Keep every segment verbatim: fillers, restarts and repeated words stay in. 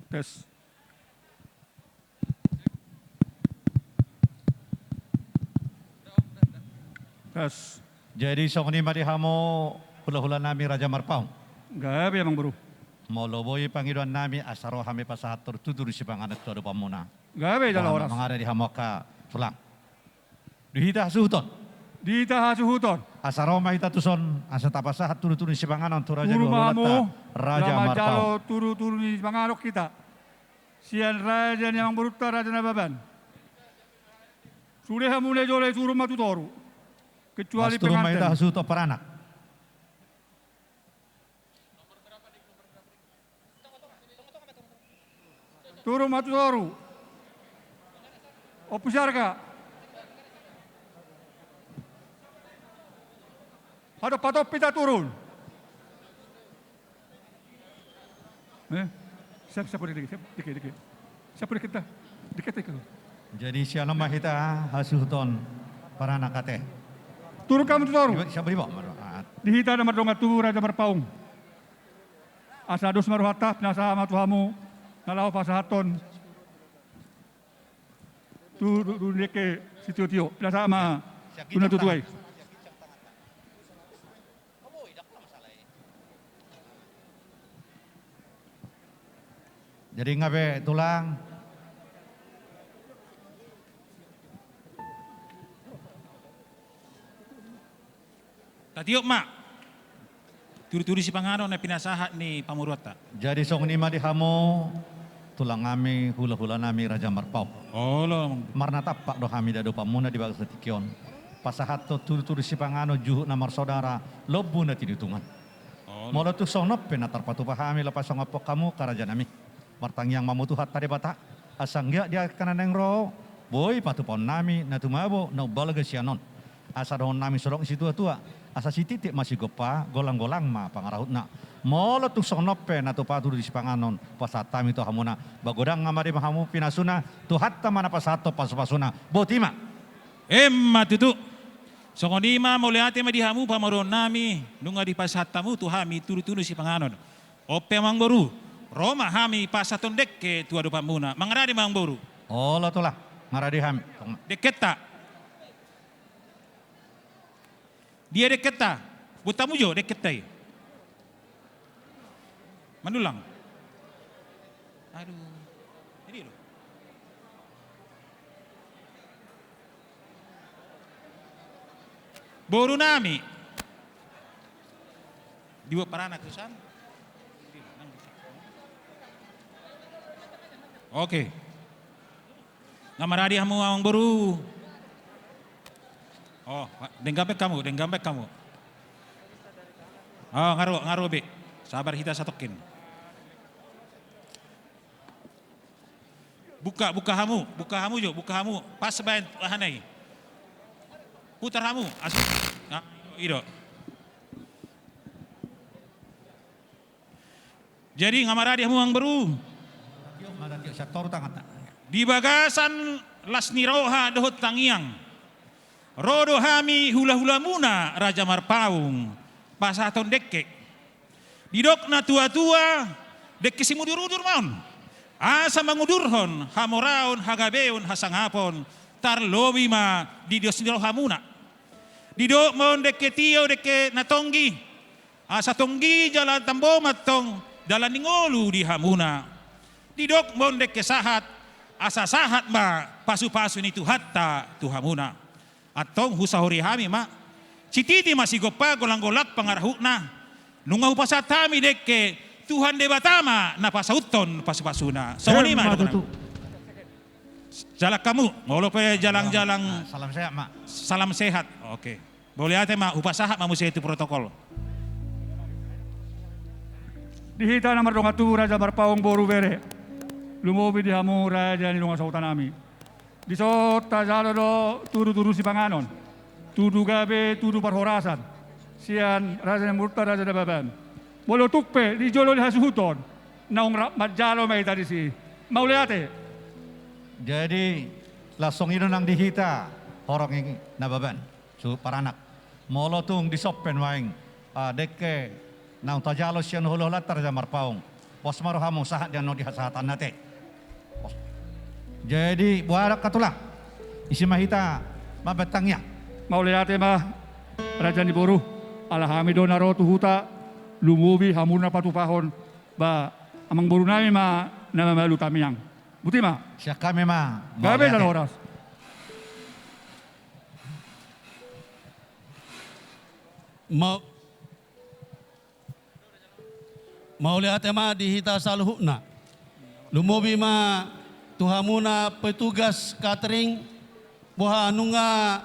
Tes. Tes. Jadi songon i ma di hamu hulahula nami Raja Marpaung. Gabe, Amangboru. Molo boi pangidoan nami, asa ro hami pasahathon tutu ni sipanganon tu adopanmuna. Gabe, jala horas. Mangada di hamu angka tulang. Di hita hasuhuton. Di hita hasuhuton. Asa ro ma hita tuson, asa tapasahat tudutudu ni sipanganon tu raja ni hulahulanta, Raja Marpaung. Turu ma hamu, laho manjalo tudutudu ni sipanganon hita sian raja ni amangborunta Raja Nababan. Sude hamu na di jolo i, turun ma tu toru. Kecuali penganten. Las turun ma hita hasuhuton paranak. Turun ma tu toru. Ompu Siarga. Hadok patompi ta turun. Eh? Siap, siap, dikit, dikit, siap, dikit, dikit. Siap, dikit, dikit. Jadi sian on ma hita hasuhuton paranak ate. Turun hamu tu toru. Di, siap, di bawah, Mar-, ah. Di hita na mardongan tubu Raja Marpaung. Asa dos ma rohanta, pinasahat ma tu hamu na laho pasahathon tu, tu, tu dengke sitiotio, pinasahat ma tu natuatua i. Jadi nga be tulang. Tatiop ma tudutudu sipanganon na pinasahat ni pamoruonta. Jadi songon i ma di hamu tulang nami, hulahula nami Raja Marpaung. Olo. Marnatampak do hami di adopanmuna di bagasan tingki on, pasahathon tudutudu sipanganon, juhut na marsaudara, lombu na tinotungan. Olo. Molo tung songon on pe na tarpatupa hami, laho pasangaphon hamu angka raja nami. Martangiang ma hamu tu Tuhanta Debata, asa anggiat di angka na naeng ro, boi patupaon nami na tumabo na umbalga sian on. Asa dohonon nami songon didok ni situatua, asa sititi ma sigompa, golanggolang ma pangarahutna. Molo tung songon on pe na tupa tudutudu sipanganon pasahat hami tu hamuna, ba godang ma di hamu pinasuna, Tuhanta ma na pasahathon pasupasuna. Boti ma. Emma tutu. Songon i ma, mauliate ma di hamu pamoruon nami, nunga dipasahat hamu tu hami tudutudu sipanganon. On pe, Amangboru, ro ma hami pasahathon dengke tu adopanmuna. Mangaradi ma, Amangboru. Olo tulang, mangaradi hami. Dengkenta. Dia dengkenta? Boan hamu jo dengkenta i. Mandulang. Aduh. Jadi lo. Boru nami. Dibuat paranak tu san. Oke. Nga maradi hamu, Amangboru. Oh, denggan be hamu, denggan be hamu. Oh, nga ro, nga ro be. Sabar hita satongkin. Buka, buka hamu, buka hamu jo, buka hamu. Pas baen ahana i. Putar hamu. As-, ah, i do. Jadi, nga maradi hamu, Amangboru. Di bagasan las ni roha dohot tangiang, ro do hami hulahulamuna Raja Marpaung pasahathon dengke. Didok natuatua, dengke simudurudur ma on, asa mangudurhon hamoraon, hagabeon, hasangapon, tarlobi ma di dos ni rohamuna. Didok ma on dengke tio, dengke na tonggi, asa tonggi jala tambo ma antong dalan ni ngolu di hamuna. Didok ma on dengke sahat, asa sahat ma pasupasu ni Tuhanta tu hamuna. Antong husahori hami ma, sititi ma sigompa, golanggolang pangarahutna. Nunga hupasahat hami dengke, Tuhan Debata ma na pasauthon pasupasuna. Songon i ma. Emma tutu. Jalang hamu, molo pe jalang-jalang. Ah, salam sehat ma. Salam sehat. Oke. Mauliate ma, hupasahat ma muse tu protokol. Di hita na mardongan tubu Raja Marpaung, boru, bere, lumobi di hamu raja ni dongan sahuta nami. Dison tajalo do tudutudu sipanganon, tudu gabe, tudu parhorasan sian raja ni amangborunta Raja Nababan. Molo tung pe di jolo ni hasuhuton, naung rap manjalo ma hita disi. Mauliate. Jadi, las songon i do nang di hita horong i, Nababan, suhut paranak. Molo tung dison pe nuaeng, ah, dengke naung tajalo sian hulahulanta Raja Marpaung, Pos ma rohamu sahat di annon di hasahatanna te. Pos. Jadi boha do angka tulang, ise ma hita mambahen tangiang? Mauliate ma, raja ni boru, ala hami do na ro tu huta, lumobi hamu na patupahon, ba amangboru nami ma na mamalu tangiang. Boti ma. Sian hami ma. Gabe jala horas. Mau Mauliate ma di hita saluhutna. Lumobi ma tu hamuna petugas catering, boha nunga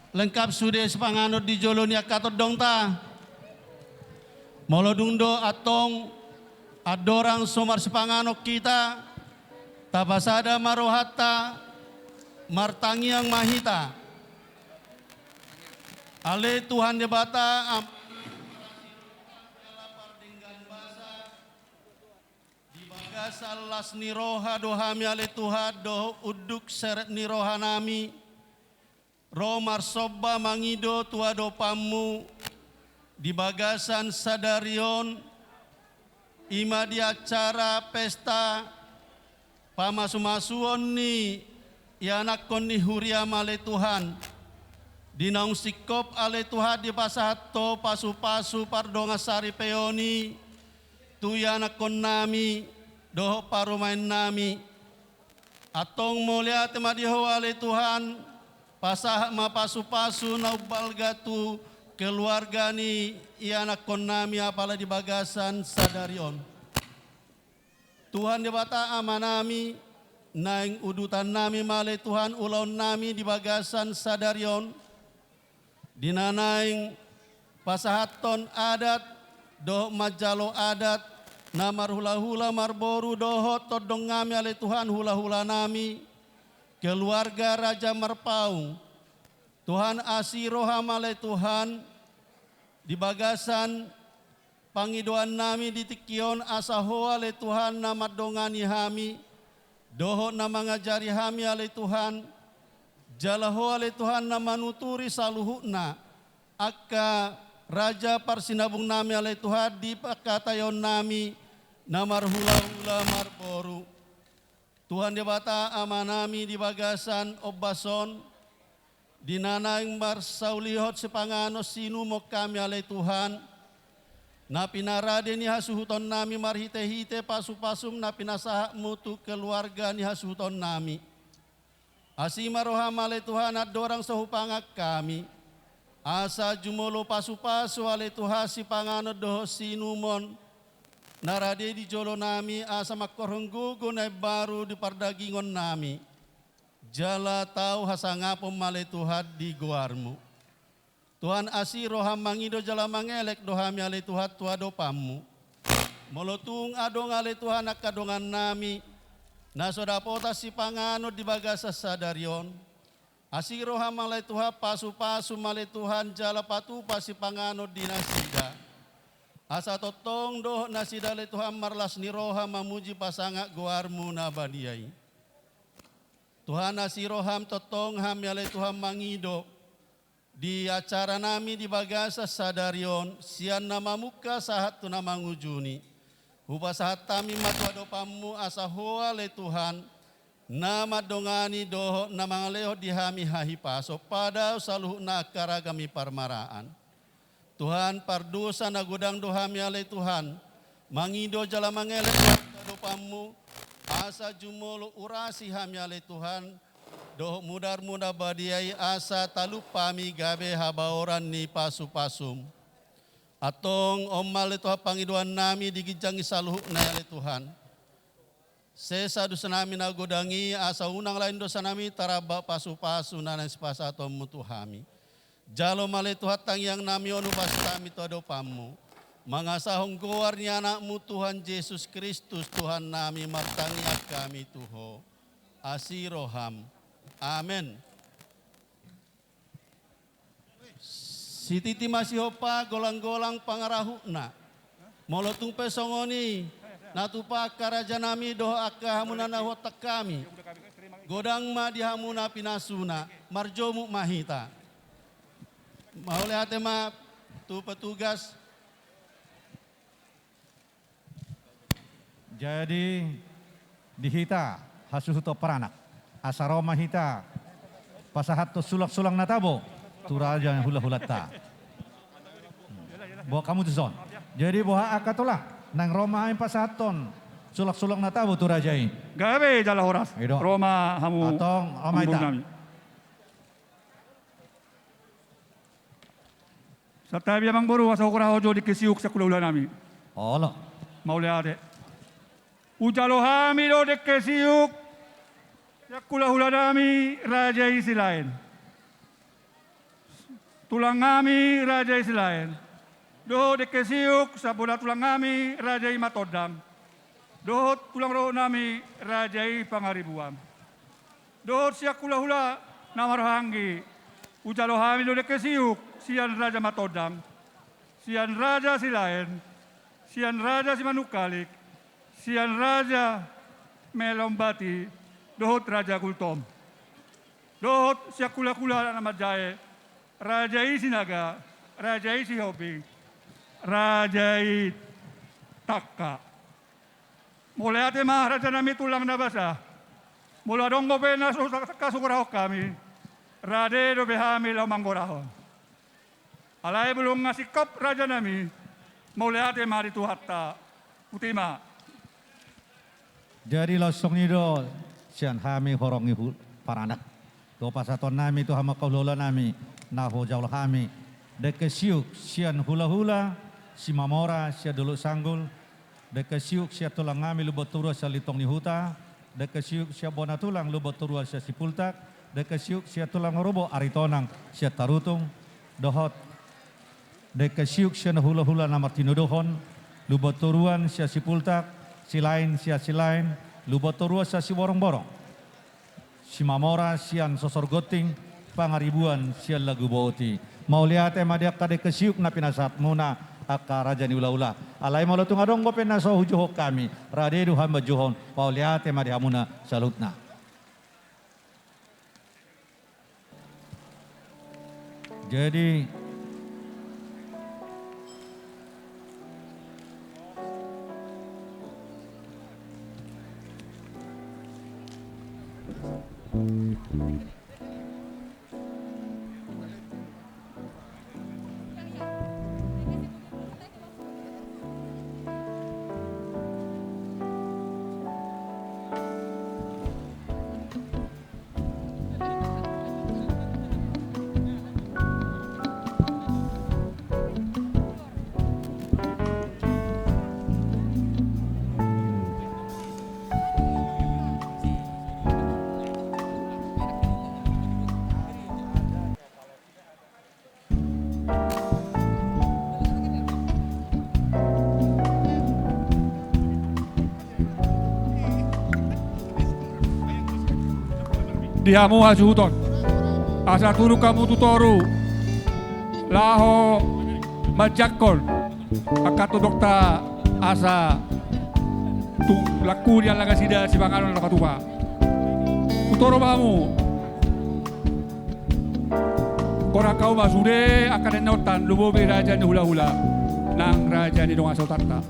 lengkap sude sipanganon di jolo ni angka tondongta. Molo dung do antong andorang so marsipanganon hita, tapasada ma rohanta, martangiang ma hita. Ale Tuhan Debata, am- Di bagasan las ni roha do hami ale Tuhan dohot unduk serep ni rohanami, ro marsomba mangido tu adopanmu di bagasan sadari on, i ma di acara pesta pamasumasuon ni ianakhon ni huriam ale Tuhan. Di naung singkop ale Tuhan dipasahat Ho pasupasu pardongan saripeon i tu ianakhonnami dohot parumaennami. Antong mauliate ma di Ho ale Tuhan, pasahat ma pasupasu na umbalga tu keluarga ni ianakhonnami apala di bagasan sadari on. Tuhan Debata Amanami, naeng udutannami ma ale Tuhan ulaonnami di bagasan sadari on, di na naeng pasahathon adat dohot manjalo adat na marhulahula marboru dohot tondongngami ale Tuhan hulahulanami, keluarga Raja Marpaung. Tuhan asi roham ale Tuhan, di bagasan pangidoannami di tingki on asa Ho ale Tuhan na mandongani hami, dohot na mangajari hami ale Tuhan, jala Ho ale Tuhan na manuturi saluhutna, angka raja parsinabungnami ale Tuhan di pangkataionnami na marhulahula marboru. Tuhan Debata Amanami di bagasan ombas on, di na naeng marsaulihon sipanganon siinumon hami ale Tuhan, na pinarade ni hasuhutonnami marhitehite pasupasum na pinasahatmu tu keluarga ni hasuhutonnami. Asi ma roham ale Tuhan andorang so hupangan hami, asa jumolo pasupasu ale Tuhan sipanganon dohot siinumon na rade di jolonami asa mangkorhon gogo na imbaru di pardagingonnami. Jala tau hasangapon ma ale Tuhan di goarmu. Tuhan asi roham mangido jala mangelek do hami ale Tuhan tu adopanmu. Molo tung adong ale Tuhan angka dongannami na so dapotan sipanganon di bagasan sadari on, asi roham ale Tuhan pasupasu ma ale Tuhan jala patupa sipanganon di nasida. Asa tongtong dohot nasida ale Tuhan marlas ni roha mamuji pasangap goarmu na badia i. Tuhan asi roham tongtong hami ale Tuhan mangido di acaranami di bagasan sadari on sian na mamungka sahat tu na mangujuni. Hupasahat hami ma tu adopanmu asa Ho ale Tuhan na mandongani dohot na mangalehon di hami hahipason padaon saluhutna angka ragam ni parmaraan. Tuhan, pardosa na godang do hami ale Tuhan, mangido jala mangelek tu adopanmu, asa jumolo urasi hami ale Tuhan, dohot mudarmu na badia i asa talup hami gabe habaoran ni pasupasum. Antong on ma ale Tuhan pangidoannami di ginjang ni saluhutna ale Tuhan. Sesa dosanami na godang i asa unang lain dosanami taramba pasupasu na naeng sipasahatonmu tu hami. Jalo ma ale Tuhan tangiangnami on hupasahat hami tu adopanmu. Mangasahon goar ni anakmu Tuhan Jesus Kristus Tuhannami martangiang hami tu Ho. Asi roham. Amen. Sititi ma sihompa golang-golang pangarahutna. Molo tung pe songon i na tupa angka rajanami dohot angka hamuna na huontak hami, godang ma di hamuna pinasuna. Marjomuk ma hita. Mauliate ma tu petugas. Jadi di hita hasuhuton paranak, asa ro ma hita pasahathon sulangsulang na tabo tu raja ni hulahulanta. Boha hamu tuson? Jadi boha angka tulang, naeng ro ma hami pasahathon sulangsulang na tabo tu raja i? Gabe jala horas. Ro ma hamu. Antong ro ma hita. Santabi amangboru, asa huhorahon jo dengke siuk sian hulahulanami. Olo. Mauliate. Hujalo hami do dengke siuk sian hulahulanami raja i Silaen, tulangnami raja i Silaen, dohot dengke siuk sian bona tulangnami raja i Matondang, dohot tulang rohaknami raja i Pangaribuan, dohot sian hulahula na marhahaanggi. Hujalo hami do dengke siuk sian raja Matondang, sian raja Silaen, sian raja Simanungkalit, sian raja Melombati, dohot raja Gultom, dohot sian hulahula na manjae, raja i Sinaga, raja i Sihombing, raja i Tangka. Mauliate ma rajanami tulang na basa. Molo adong dope na so tangkas hugorahon hami, rade dope hami laho manggorahon. Alai molo nunga singkop rajanami, mauliate ma di Tuhanta. Botima. Jadi laos songon i do sian hami horong ni hul-, paranak, dohot pasahatonnami tu hamu angka hulahulanami, na hujalo hami dengke siuk sian hulahula Simamora sian Dolok Sanggul, dengke siuk sian tulangnami Lumban Toruan sian Lintong ni Huta, dengke siuk sian bona tulang Lumban Toruan sian Sipultak, dengke siuk sian tulang rorobot Aritonang sian Tarutung, dohot dengke siuk sian hulahula na martinodohon, Lumban Toruan sian Sipultak, Silaen sian Silaen, Lumban Toruan sian Siborongborong, Simamora sian Sosor Gonting, Pangaribuan sian Laguboti. Mauliate ma di angka dengke siuk na pinasahatmuna, angka raja ni hulahula. Alai molo tung adong dope na so hujouhon hami, rade do hami manjouhon. Mauliate ma di hamuna saluhutna. Jadi, di hamu hasuhuton, asa turun hamu tu toru laho manjangkon angka tondongta, asa tung langku diallang nasida sipanganon na patupa. Tu toru ma hamu. Gorahon hamu ma sude angka na ninotan, lumobi raja ni hulahula nang raja ni dongan sahuta.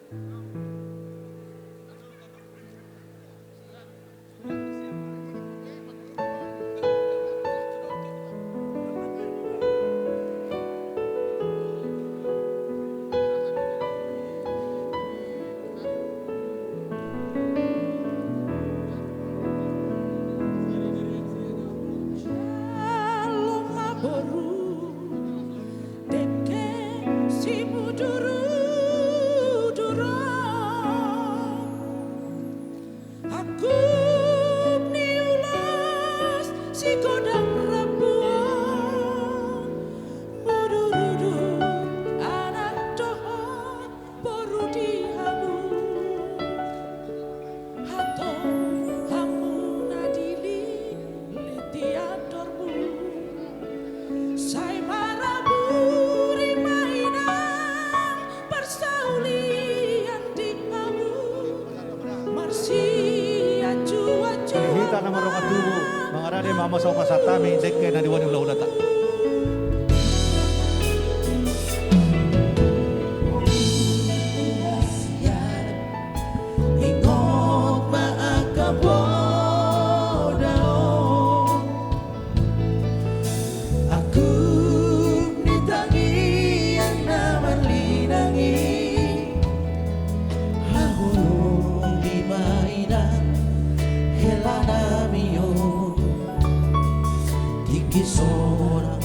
Jalo ma boru dengke simuduruduron. Angkup ni ulos sigodang rambuan, mudurudur anak dohot boru di hamu. Antong hamu na dilili di andormu, sai maraburi ma inang parsaulian di hamu. Marsianjuanjuan. Di hita na mardongan tubu, mangarade ma hamu saur masan hami dengke na diboan ni hulahulanta. Ingot ma angka poda on, angkup ni tangiang na marlinang i, haholongi ma inang hela nami on. Tingki songon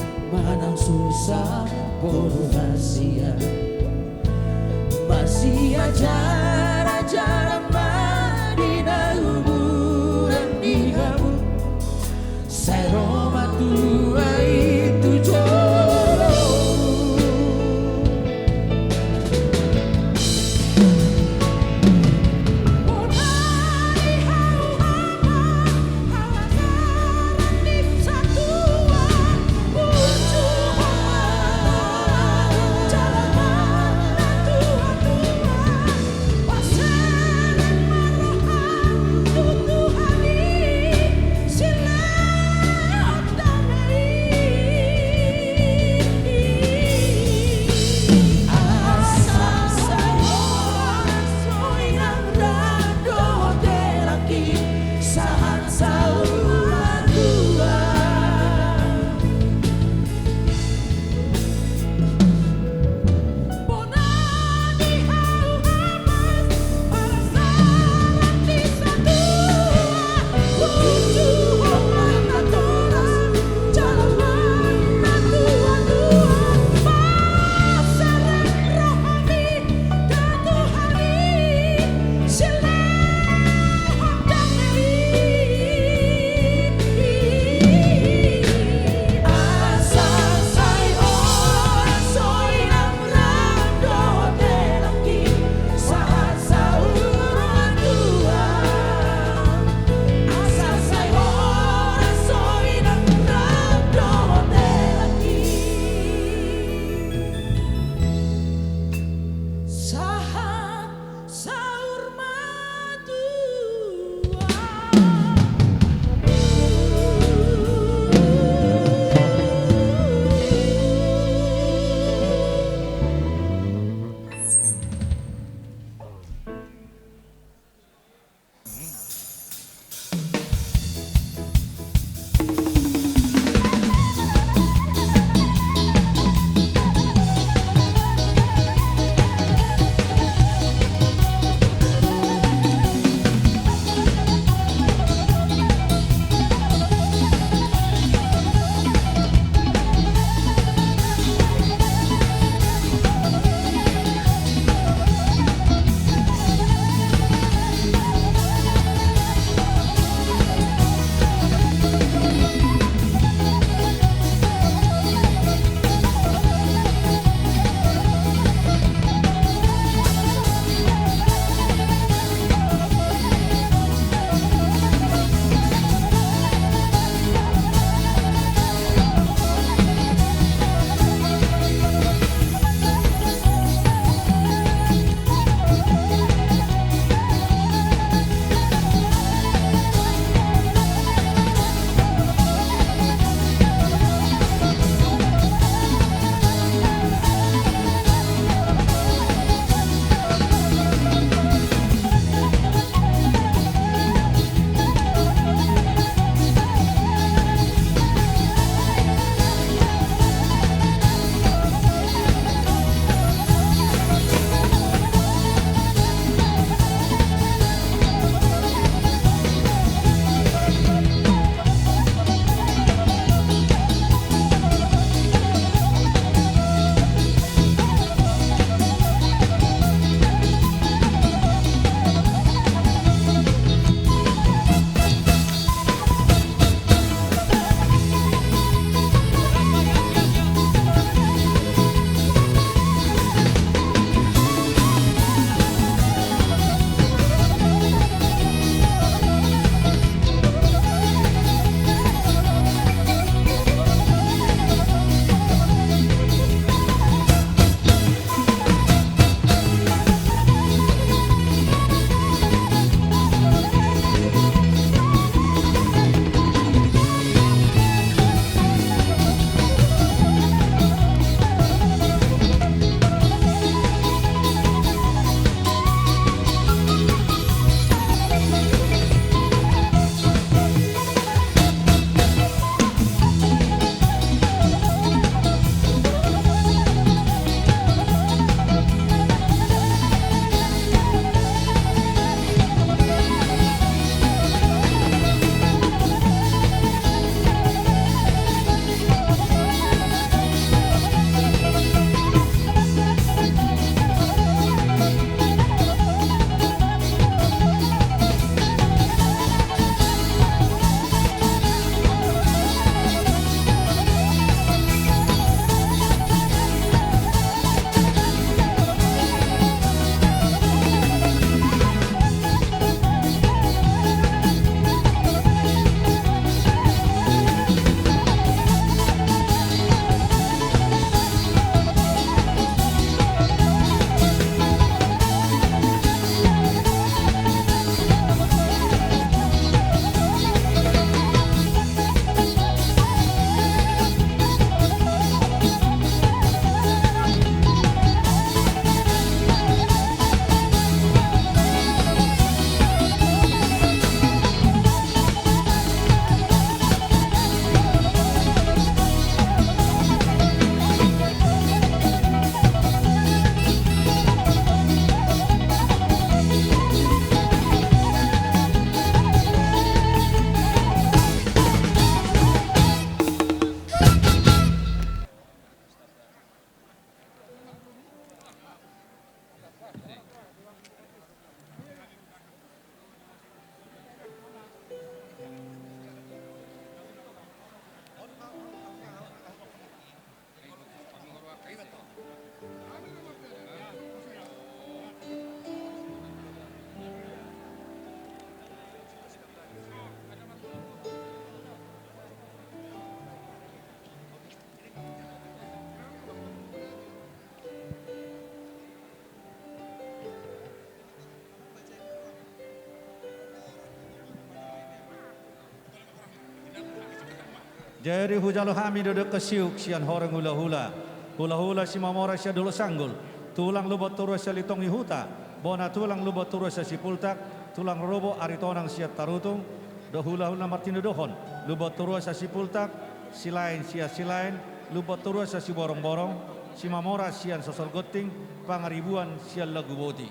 Jadi hujalo hami do dengke siuk sian horong hulahula, hulahula Simamora sian Dolok Sanggul, tulang Lumban Toruan sian Litongi Huta, bona tulang Lumban Toruan sian Sipultak, tulang rorobot Aritonang sian Tarutung, dohot hulahula na martinodohon, Lumban Toruan sian Sipultak, Silaen sian Silaen, Lumban Toruan sian Siborongborong, Simamora sian Sosor Gonting, Pangaribuan sian Laguboti.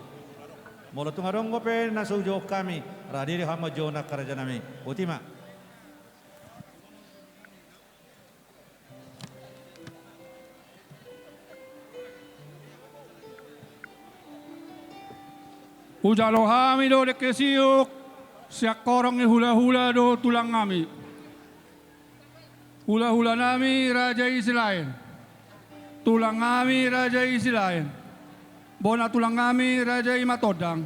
Molo tung adong dope na so hujou hami, rade do hami manjou nangkin rajanami. Boti ma. Hujalo hami do dengke siuk sian horong ni hulahula dohot tulang nami. Hulahulanami raja i Silaen. Tulang nami raja i Silaen. Bona tulang nami raja i Matondang.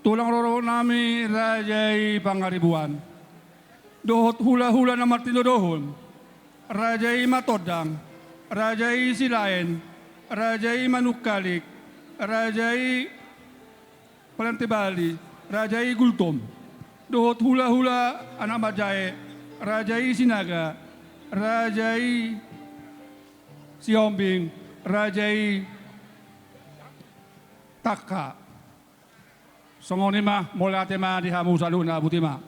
Tulang rorobot nami raja i Pangaribuan. Dohot hulahula na martinodohon, raja i Matondang, raja i Silaen, raja i Manungkalik, raja i Palanti Bali, raja i Gultom. Dohot hulahula anak manjae, raja i Sinaga, raja i Sihombing, raja i Tangka. Songon i ma, mauliate ma di hamu saluhutna, boti ma.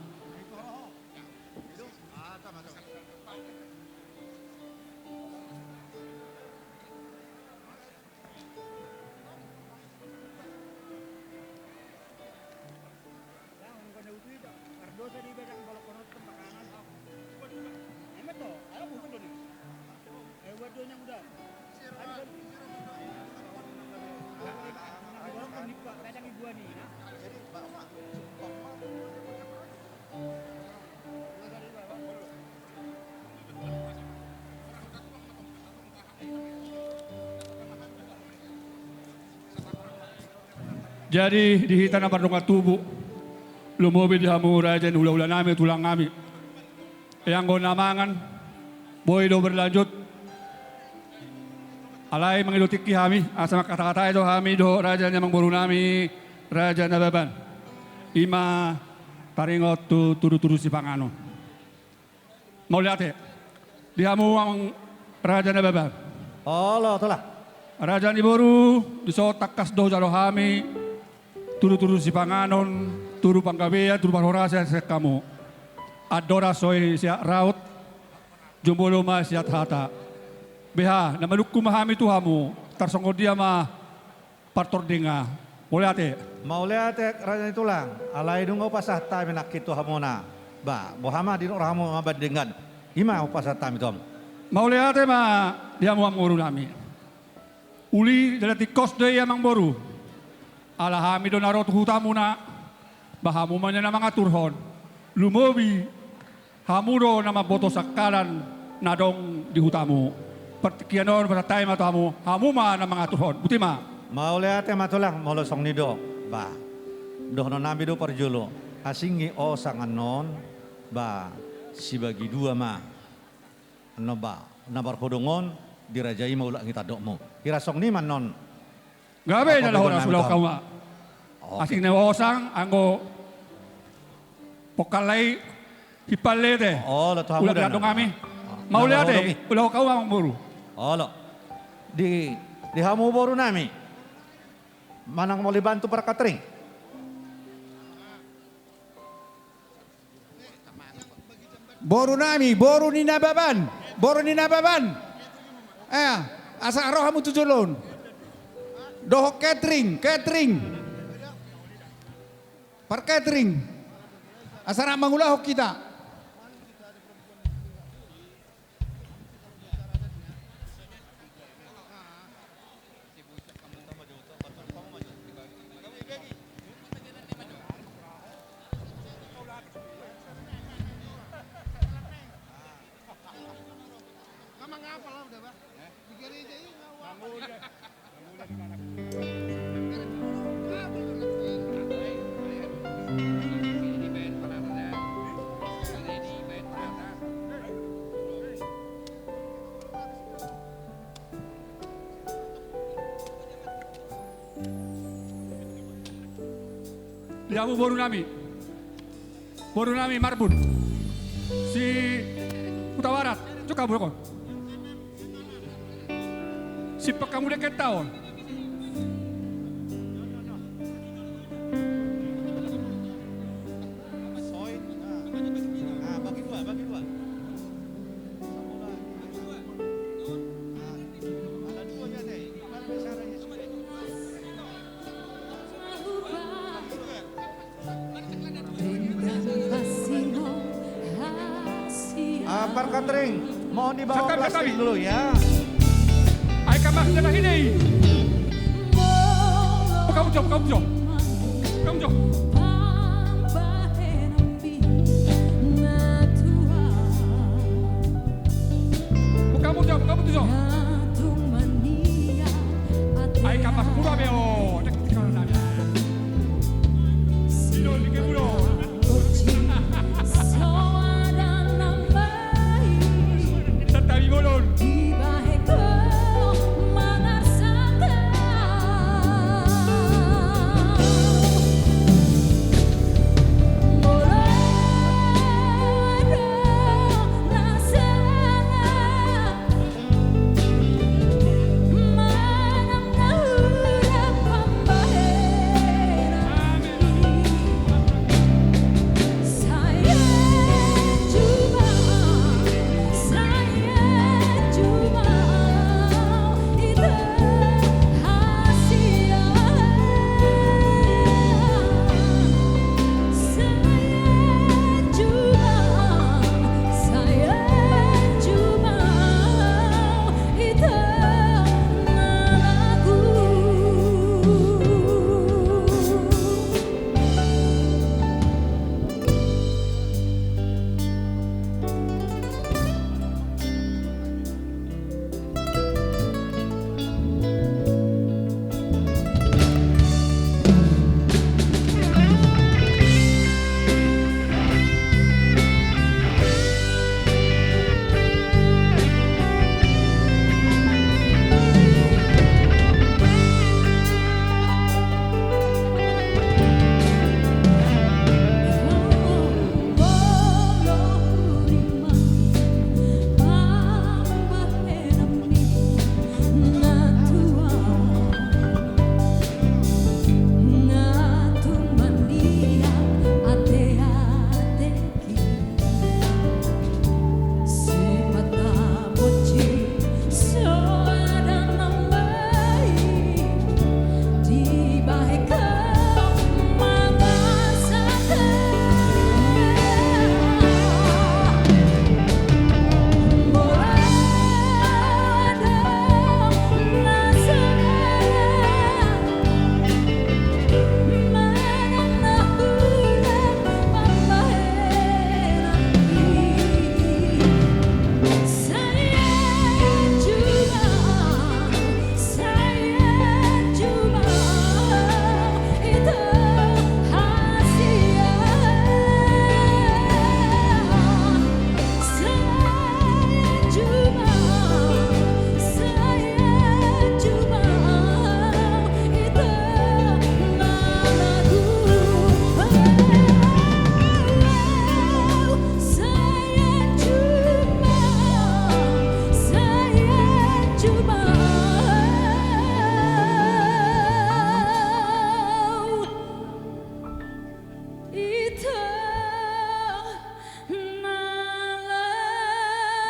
Jadi di hita na mardongan tubu, lumobi di hamu raja ni hulahulanami, tulang nami. Ia anggo na mangan, boi do berlanjut. Alai mangido tingki hami, asa mangkatakatai do hami dohot raja ni amangborunami, Raja Nababan. I ma taringot tu tudutudu sipanganon. Mauliate di hamu amang Raja Nababan. Olo, tulang. Raja ni boru, dison tangkas do hujalo hami tudutudu sipanganon, tudu panggabean, tudu parhorasan sian hamu. Andorang so i sehat raut, jumolo ma sehat hata. Beha, na manungkun ma hami tu hamu, tar songon dia ma partordingan. Mauliate. Mauliate raja ni tulang, alai nunga hupasahat hami nangkin tu hamuna. Ba, boha ma didok rohamu mambahen denggan? I ma hupasahat hami tu hamu. Mauliate ma di hamu amangborunami. Uli jala tingkos do i amangboru. Ala hami do na ro tu hutamuna, ba hamu ma nian na mangaturhon. Lumobi hamu do na mamboto sangkalan na adong di hutamu. Partingkian on pasahat hami ma tu hamu, hamu ma na mangaturhon. Boti ma. Mauliate ma tulang, molo songon i do. Ba, dohononnami do parjolo. Asing i osang annon, ba, sibagi dua ma. Annon ba, na marhodong on, dirajai ma ulaon ni tandokmu. Hira songon i ma annon. Gabe jala horas, ulaon hamu ma. Asing na osang, anggo pongkalai hipalle te. Olo, tu hamu. Ulaon ni tandok nami. Mauliate, ulaon hamu ma amangboru. Olo. Di, di hamu borunami. Manang molo dibantu par katering. Borunami, boru ni Nababan, boru ni Nababan. Eh, asa ro hamu tu jolo on. Dohot catering, catering. Par catering. Asa rap mangulahon hita. Di hamu borunami. Borunami Marbun. Si Tawarat, coba kamu rokon. Simpang hamu dengke taon. Ah, parkatering, mohon di bawah plastik dulu ya. Ai kamas darah ini. Buka ujo, buka ujo. Buka ujo. Buka ujo, buka ujo. Ai kapas pura be o.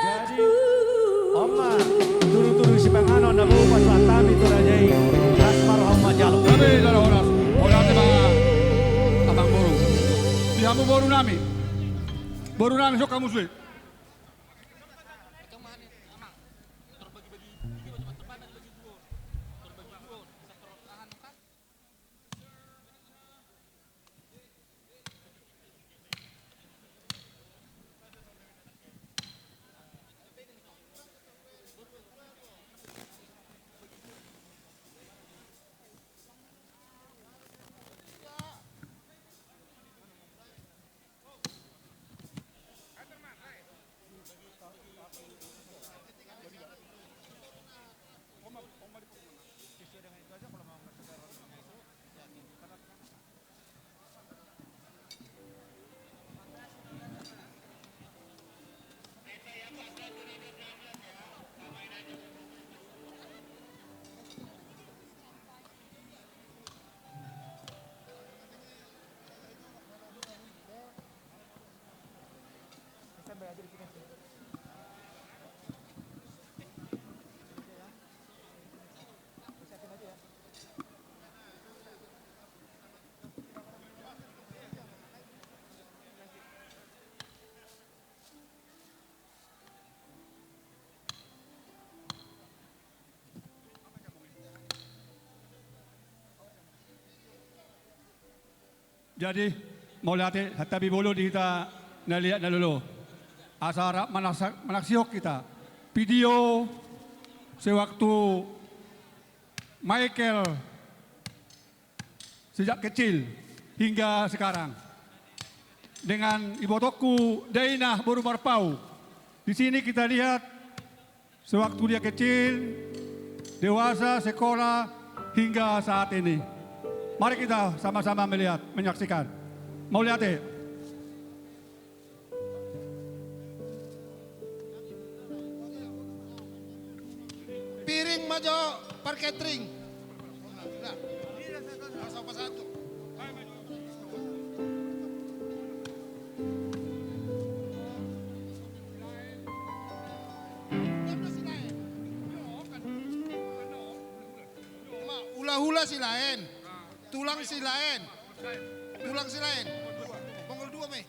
Jadi, on ma tudutudu sipanganon na boi pasahat hami tu raja i. Las ma roham manjalo. Gabe jala horas. Horas ma amangboru. Di hamu boru nami. Boru nami, so hamu sude. Jadi, mauliate, santabi bolon di hita na liat na lolo. Asa rap manaksa-, manaksihon hita video sewaktu Michael sejak kecil hingga sekarang. Dengan ibotongku Dainah boru Marpau. Di sini kita lihat sewaktu dia kecil, dewasa, sekolah, hingga saat ini. Mari kita sama-sama melihat, menyaksikan. Mauliate. Piring ma jo par catering. Hula-hula silaen. Tulang silaen. Tulang silaen. Bonggol dua, me.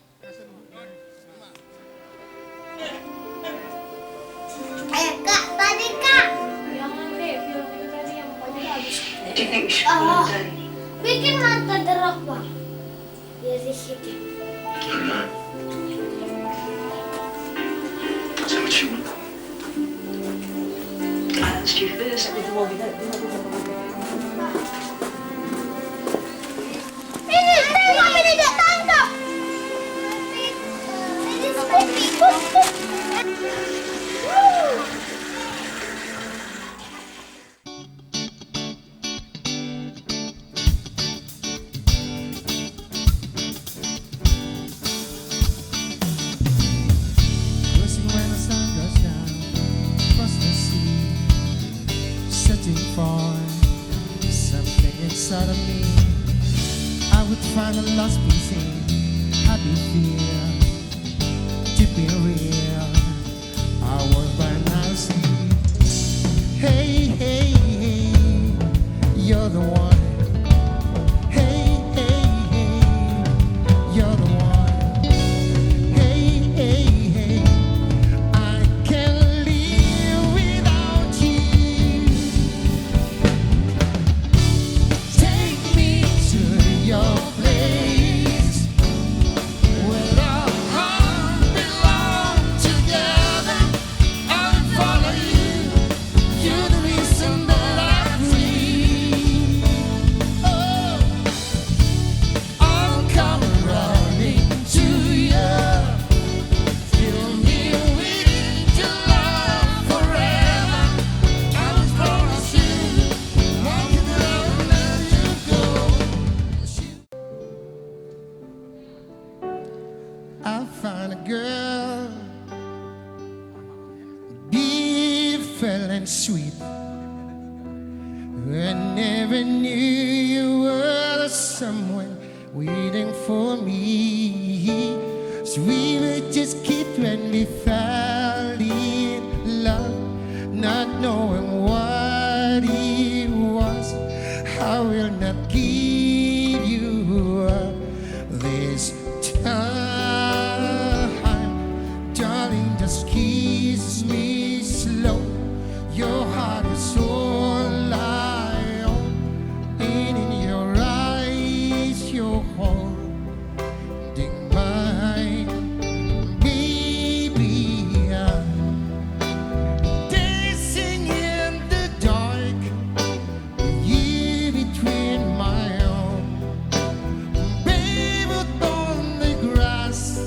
Eh, Kak, tadi, Kak. Jangan deh, film itu tadi yang tadi habis. Oh, bikin mata derak, Bang. Biar di sini. Ini, tengok, ini dia tangkap. Ini seperti itu. Crossing when the sun goes down, cross the sea, searching for something inside of me. I would find a lost piece in happy fear, deep in real. I was by myself. Hey, hey, hey, you're the one. Hey, hey, hey, you're the one. Hey, hey, hey, I can't live without you. Take me to your place. Where our hearts belong together, I will follow you. You're the reason that I breathe. Oh, I'm coming running to you. Fill me with your love forever. I will promise you, I can never let you go. I found a girl, beautiful and sweet. I never knew you were the someone waiting for me. So we were just kids when we fell in love, not knowing what it was. I will not give you up this time, darling, just kiss me slow. Your heart is all I own, and in your eyes, you're holding mine, baby. I'm dancing in the dark, you between my arm, barefoot on the grass,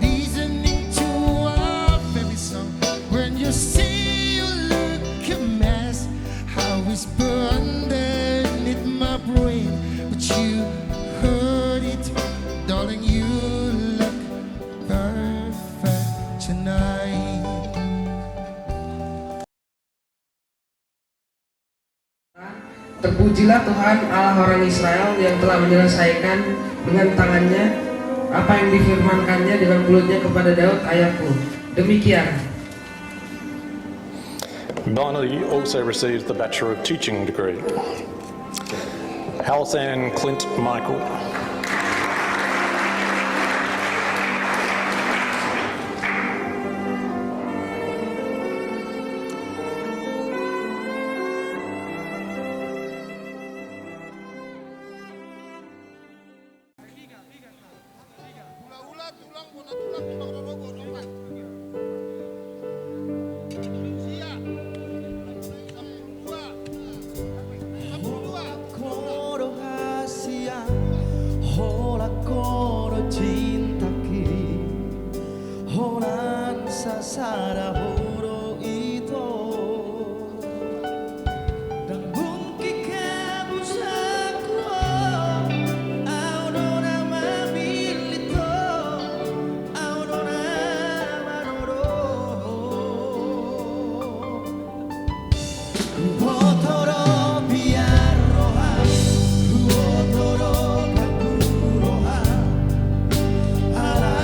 listening to our favorite song. When you say you look a mess, I whisper underneath my breath, but you heard it, darling. You look perfect tonight. Terpujilah Tuhan, Allah orang Israel, yang telah menyelesaikan dengan tangannya apa yang difirmankannya dengan mulutnya kepada Daud ayahku. Demikian. Bonnie also receives the Bachelor of Teaching degree. Halsan Clint Michael. Holan ho do hasian, holan ho do cintaki, holan sasada ho do ito. Ndang mungkin habusanku ho, au do na mamillit ho, au do na manodop ho. Huboto do biar roham, huboto do ganggu roham, ala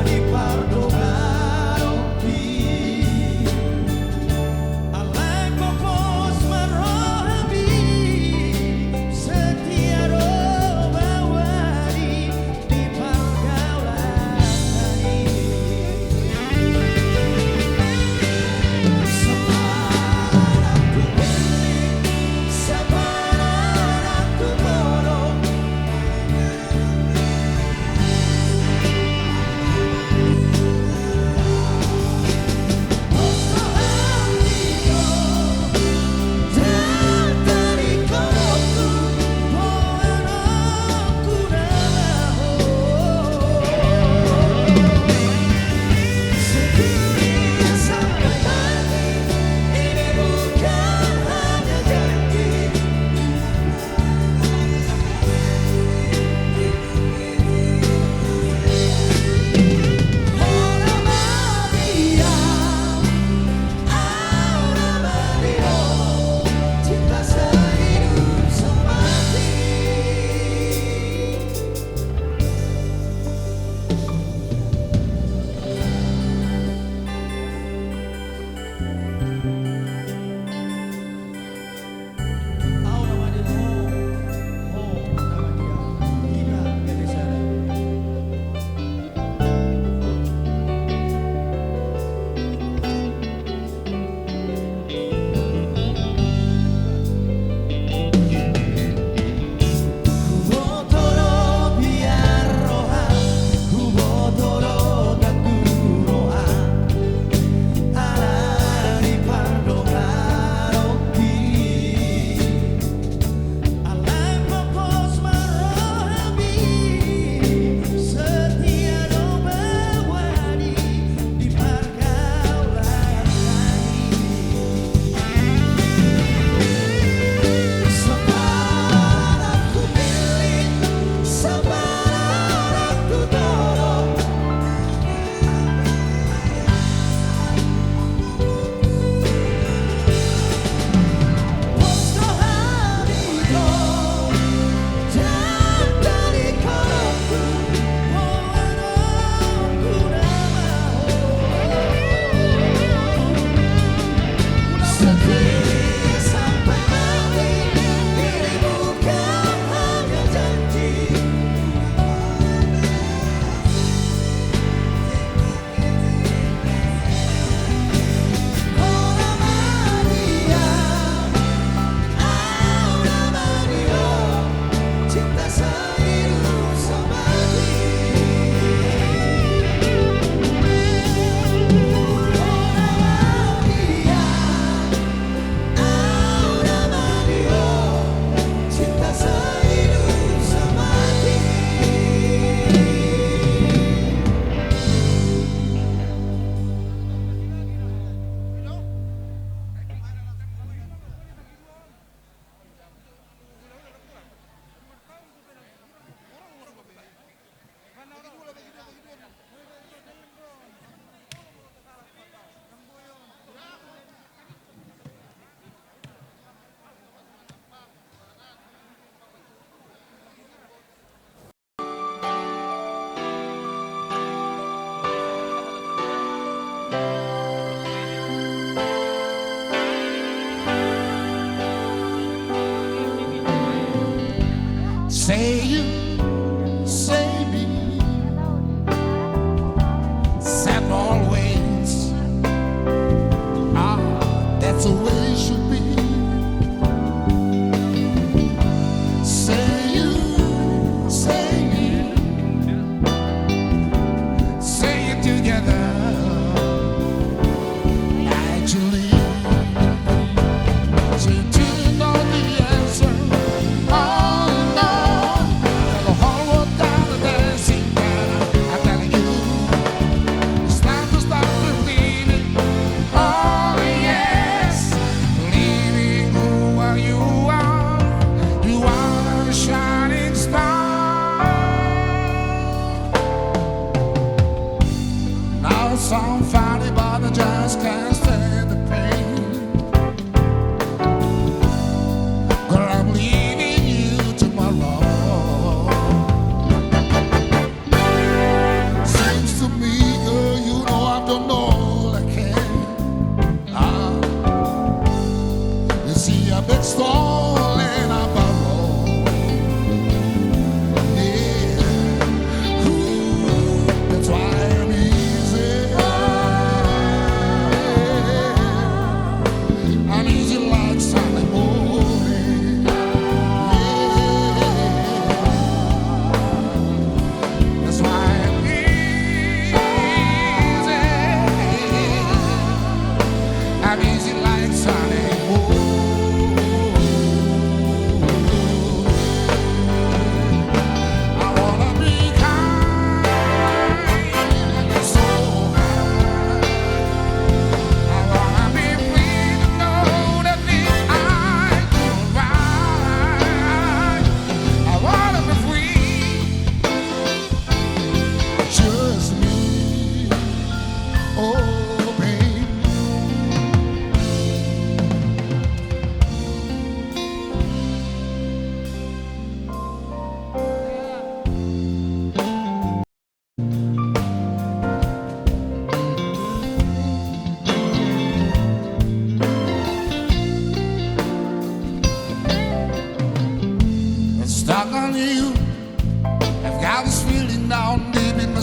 ni pardonganon i.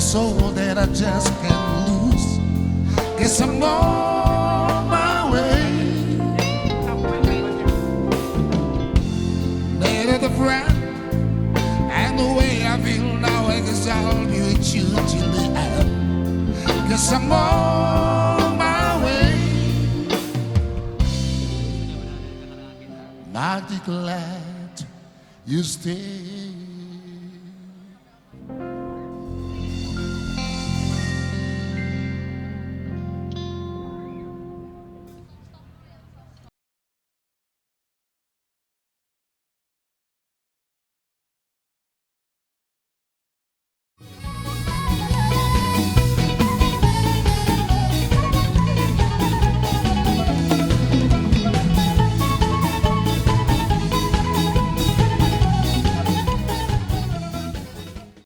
soul that I just can't lose. Guess I'm on my way. Better the friend, and the way I feel now, I guess I'll be with you till the end. Guess I'm on my way. Mighty glad you stay.